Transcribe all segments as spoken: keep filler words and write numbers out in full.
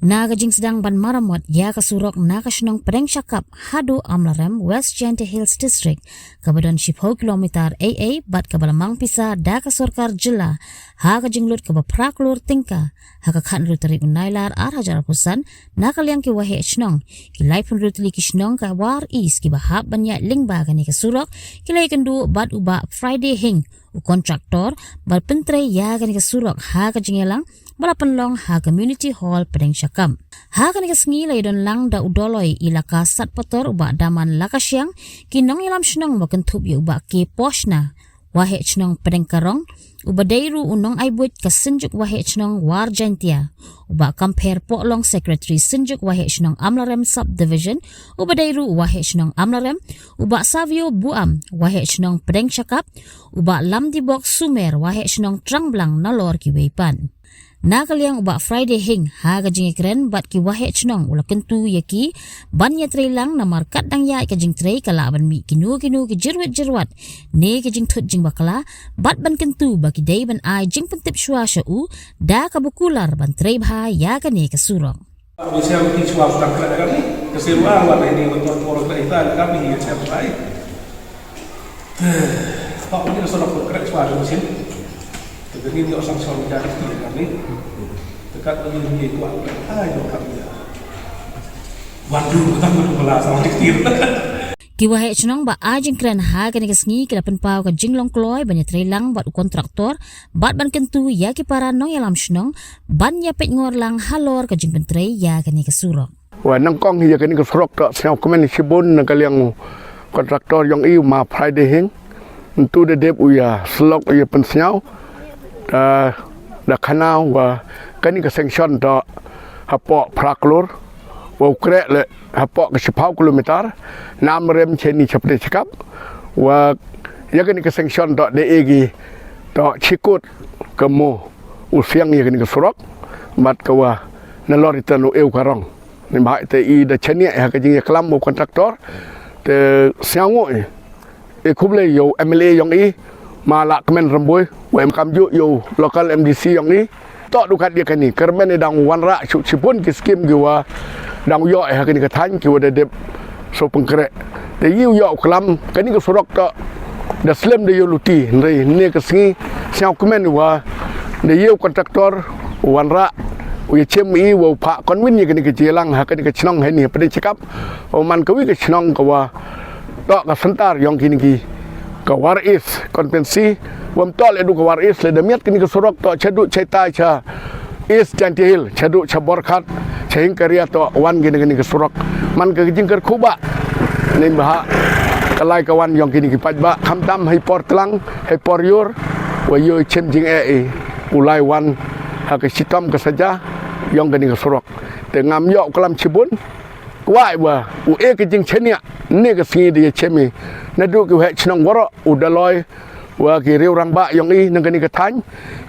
Na ka jingsdang ban maramot ïa ka surok na ka shnong Pdeng Shakap haduh Amlarem, West Jaintia Hills District, kaba don shiphew kilometer ei ei bad kaba la mang pisa da ka sorkar jylla ha ka jinglut kaba phra klur tyngka, ha ka khatnriew tarik u Nailar ar hajar arphew san, na ka liang ki waheh shnong, ki laiphew hynriew tylli ki shnong ka War East kiba hap ban ïaid lyngba kane ka surok, ki la ïakynduh bad u Bah Friday Hing, u kontraktor, bad pyntrei ïa kane ka surok ha ka jingïalang ba la pynlong ha Community Hall Pdeng Shakap. Ha kane ka sngi la ïadon lang da u Doloi Elaka Satpator, u Bah Daman Lakashiang, ki nongïalam shnong ba kynthup ïa u Bah K Poshna, waheh shnong Pdeng Karong, uba dei ruh u nongai buit ka Synjuk Waheh Shnong War Jaintia, u Bah Kampher Pohlong, Secretary Synjuk Waheh Shnong Amlarem Subdivision, uba dei ruh u waheh shnong Amlarem, u Bah Savio Buam, waheh shnong Pdeng Shakap, u Bah Lamdibok Sumer, waheh shnong Trangblang, nalor kiwei pat. Na ka liang u Bah Friday Hing, ha ka jingïakren bad ki waheh shnong, u la kyntu ïa ki ban ïatrei lang, namar kat dang ïaid ka jingtrei ka lah ban mih kino kino ki jyrwit jyrwat ne ki jingthut jingbakla, bad ban kyntu ba ki dei ban ai jingpyntip shuwa sha u da kaba kular ban trei bha ïa kane ka surok. Ba shem ki shuwa sdang khlem kane, ka syrwa wat ini, wat tuan por khlem ita kami hi shem tai. Pak ini ka surok khlem shuwa shem shin. Ka ini ni osang shuwa ni jadi khlem kami. Dekat ini ni tuan khlem ai dong kami ya. Wan du, tang du bala sama diktir. Ki waheh shnong ba ai jingkren ha kane ka sngi ki la pynpaw ka jinglong kloi ban ïatrei lang bad u kontraktor, bad ban kyntu ïa ki para nongïalam shnong ban ïapeit ngor lang halor ka jingpyntrei ïa kane ka surok. Wa nyngkong ïa kane ka surok to sngewkmen shibun na ka liang u kontraktor ïong i, u Ma Friday Hing. Ntu da dep u ïa slok u ïa pynsngew da, da khana wa kane ka sanction to hapoh phra klur, wa u kreh le hapoh ka shiphew kilometer na Amlarem shane sha Pdeng Shakap, wa ïa kane ka sanction to da e ki to chikut ka mo u siang ïa kane ka surok, bad ka wa nalor ita nu e u karong. Ni ba te i da chaniah ha ka jingïaklam u kontraktor, te sngewthuh i. E khublei ïa u M L A ïong i, Ma Lahkmen Rymbui, u em kam ju ïa u local M D C ïong i. To du kat ïa kane, kyrmen i dang wanrah shu shibun ki skim ki wa dang ïoh ha kane ka thaiñ ki wa da dep shu pynkreh. Te ïa u ïoh u klam, kane ka surok to da slem da ïoh luti, hynrei ne ka sngi, sngewkmen wa da ïa u kontraktor, u wanrah, u ïa chem i wa u phah konwin ïa kane ka jingïalang ha kane ka chnong ha ini ha Pdeng Shakap. U man ka wi ka chnong ka wa to ka center ïong kine ki ka War East constituency, wa ym to le du ka War East le da miat kine ka surok to cha du cha tai cha East Jaintia Hills, cha du cha Borkhat, cha Hingkaria to wan kine kine ka surok. Man ka jingkyrkhu ba ne ba ha ka lai ka wan ïong kine ki paidbah, khamtam hei por tlang, hei por ïur, wa ïoh chem jingeh i u lai wan ha ka shitom ka saja ïong kine ka surok. Te ngam ïoh u klam shibun, kwah wa u e ka jingchaniah ne ka sngi da ïa chem i naduh ki waheh chnong waroh, u Doloi wa ki riew rangbah ïong i na kane ka thaiñ,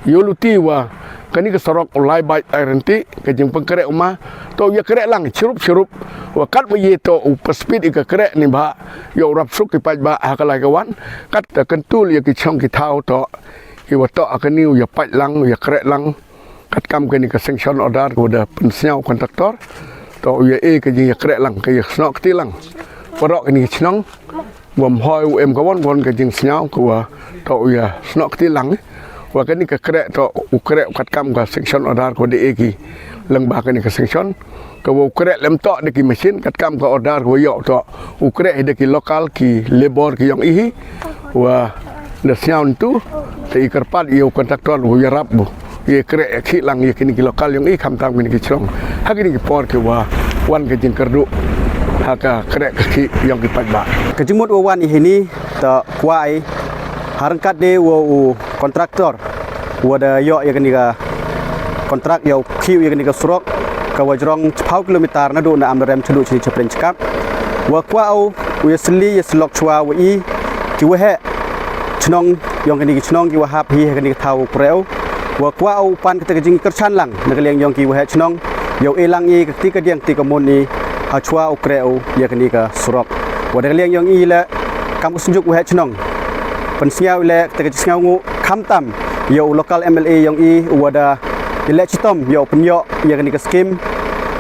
ïoh luti wa kane ka surok u lai bad ai rynti ka jingpynkreh u ma, to ïa kreh lang chirup chirup, wa kat wa ïa to u pynspeed i ka kreh ni ba ïoh u rap suk ki paidbah ha ka lai ka wan, kat da kyntu ïa ki chnong ki thaw to i wa to ha kane u ïa pait lang, u ïa kreh lang. Katkam kane ka sanction order ka wa da pynsngew kontraktor, to u ïa e ka jingïakreh lang, ka ïa snoh kti lang. Waroh kane ka chnong, wa ym hoi u em ka wan wan ka jingsngew ka wa to u ïa snoh kti lang. Wa kane ka kreh to u kreh katkam ka sanction order ka wa da e ki lyngba kane ka sanction. Ka wa u kreh lem to da ki machine, katkam ka order ka wa ïoh to u kreh da ki local ki labour ki ïong i hi. Wa da sngew ntu te i kyrpad ïa u kontraktor u ïarap bu ïa kreh ïa khih lang ïa kine ki local ïong i, khamtam kine ki chnong ha kine ki por ki wa wan ka jingkyrduh ha ka kreh ka khih ïong ki paidbah. Ka jingmut wa wan i hini ta kwah i ha ryngkat de wa u kontraktor wa da ïoh ïa kane ka kontrak ïa u khih ïa kane ka surok ka wa jrong chiphaw kilometer naduh na Amlarem chaduh chini cha Pdeng Shakap. Wa kwah u u ïa sylli ïa sylok chwa wa i ki waheh chnong ïong kane ki chnong ki wa hap hi ha kane ka thaw u kreh u. Wa kwah u pan kata ka jingkyrchan lang na ka liang ïong ki waheh chnong ïa u e lang i ka kti ka diang kti ka mon i ha chwa u kreh u ïa kane ka surok. Wa da ka liang ïong i le kam u synjuk waheh chnong pynsngew i le kata ka jingsngewnguh khamtam ïa u local M L A ïong i u wa da i leh chitom ïa u pynïoh ïa kane ka skim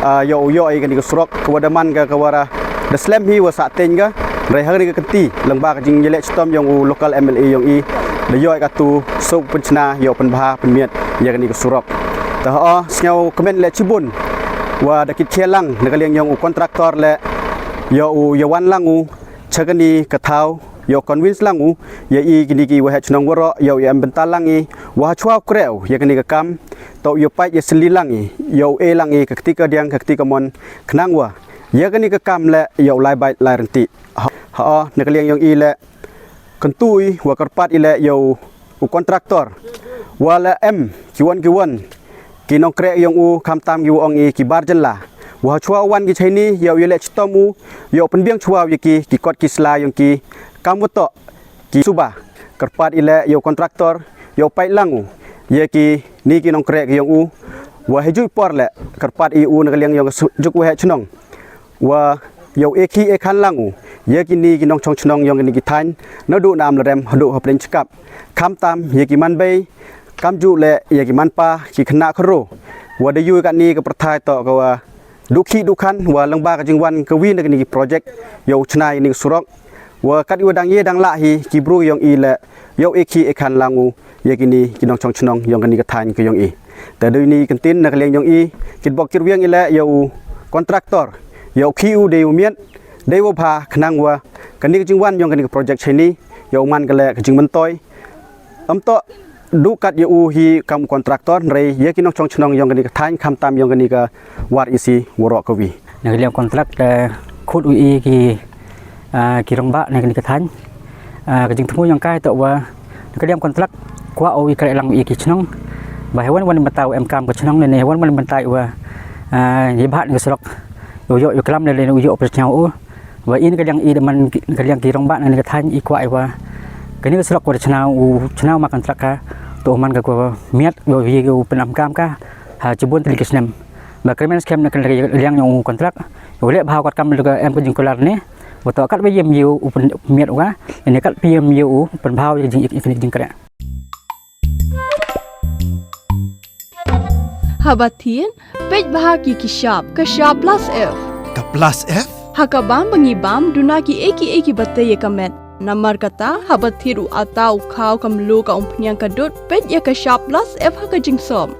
ah, ïoh u ïoh ïa kane ka surok, ka wa da man ka, ka wa da, da slem hi wa sah teng ka, hynrei ha kane ka kynti, lyngba ka jingïaleh chitom yong u local M L A yong i, da ïoh ïa katu, suk pynchna, ïoh pynbha, pynmiat, ïa kane ka surok. Te ha, sngew kmen leh chibun, wa da kit khie lang, na ka liang yong u contractor leh, ïoh u ïawan lang u, cha kane ka thaw, ïoh convince lang u, ïa i kine ki waheh chnong waroh, ïoh ïa em bynta lang i, wa ha chwa u kreh u, ïa kane ka kam, to ïoh pait ïa sylli lang i, ïoh e lang i, ka kti ka diang, ka kti ka mon, khnang wa, ïa kane ka kam leh, ïoh lai bait lai rynti. Ha, ha, na ka liang yong i leh, kyntu i, wa kyrpad i leh, ïoh u contractor. Wa la em, ki wan ki wan. Ki nongkreh yong u, khamtam ki wa ong i, ki bar jylla. Wa ha chwa wan ki chaini, ïoh ïaleh chitom u, ïoh pynbiang chwa ïa ki, ki kot ki sla yong ki, kam wa toh, ki suba. Kyrpad i leh, ïoh contractor, ïoh pait lang u. Ïa kine ki nongkreh ki yong u. Wa ha ju i por leh, kyrpad i u na ka liang yong su-, juk waheh chnong. Wa, ïoh e khih e khan lang u, ïa kine ki nongchong chnong yong kine ki thaiñ, naduh na Amlarem, haduh ha Pyndenchkap. Khamtam, ïa ki man bei, kamjooh leh, ïa ki man pa, ki khynnah khynroo. Wa da ïoh kane ka pyrthai to ka wa, duh khih duh khan, wa lyngba ka jingwan ka wi na kine ki project, ïoh u chna ïa kane ka surok. Wa kat i wa dang ïeh dang lah hi, ki bru yong i leh, ïoh e khih e khan lang u, ïa kine ki nongchong chnong yong kane ka thaiñ ka yong i. Te dei ni kyntien na ka liang yong i, kitbok kitrwiang i leh ïa u contractor, ïoh u khih u dei u miat, dei wa bha khnang wa, kane ka jingwan yong kane ka project chaini, ïoh u man ka leh ka jingmyntoi. Ym toh, duh kat ïa u hi kam u contractor, hynrei ïa ki nongchong chnong yong kane ka thaiñ khamtam yong kane ka ward E C waroh ka wi. Na ka liang contract, eh, khot u i ki, ah, ki rangbah na kane ka thaiñ. Ah, ka jingthmu yong ka to wa, na ka liang contract, kwah u i kreh lang u i ki chnong. Ba ha wan wan mynta u em kam ka chnong ne, ne ha wan wan mynta u wa, ah, ïa bha na ka surok. U ïoh, u klam ne, ne u ïoh pyrchang u. Wa i na ka liang i da man ki, na ka liang ki rangbah na ka thaiñ i kwah i wa. Kane ka surok wa da chna u, chna u ma contract ka, to u man ka ko miat, u ïoh u pynam kam ka, ha chibun tylli ki snem. Ba kyrmen skhem na ka liang yong u contract, u leh bha kat kam da ka em ka jingkular ne, wa to kat ba ïem ïoh u pyn-, miat wa, ne kat ba ïem ïoh u pynbha ïa ka jing, ïa ka jingkreh. Haba thied, peit bha ki ki shap, ka shap plus F. Ka plus F? Ha ka bam ba ngi bam, duna ki ei ki ei ki ba tei ïa ka met. Namar kata, haba thied u ata u khaw ka mluh ka umphniang ka dud, peit ïa ka shap plus F ha ka jingsop.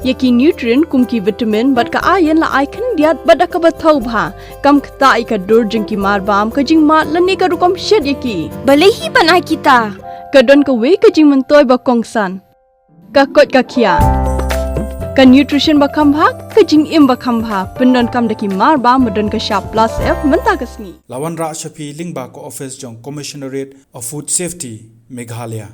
Ïa ki nutrient kum ki vitamin bad ka iron la ai khyndiat bad da kaba thaw bha. Kam ktah ïa ka dur jong ki mar bam, ka jingmad lane ka rukom shet ïa ki. Balei hi ban ai kita? Ka don kawei ka jingmyntoi ba kongsan. Ka koit ka khiah. Ka nutrition ba kham bha, ka jingim ba kham bha. Pyndonkam da ki mar bam ba don ka shap plus F mynta ka sngi. La wanrah sha phi lyngba ka office jong Commissionerate of Food Safety, Meghalaya.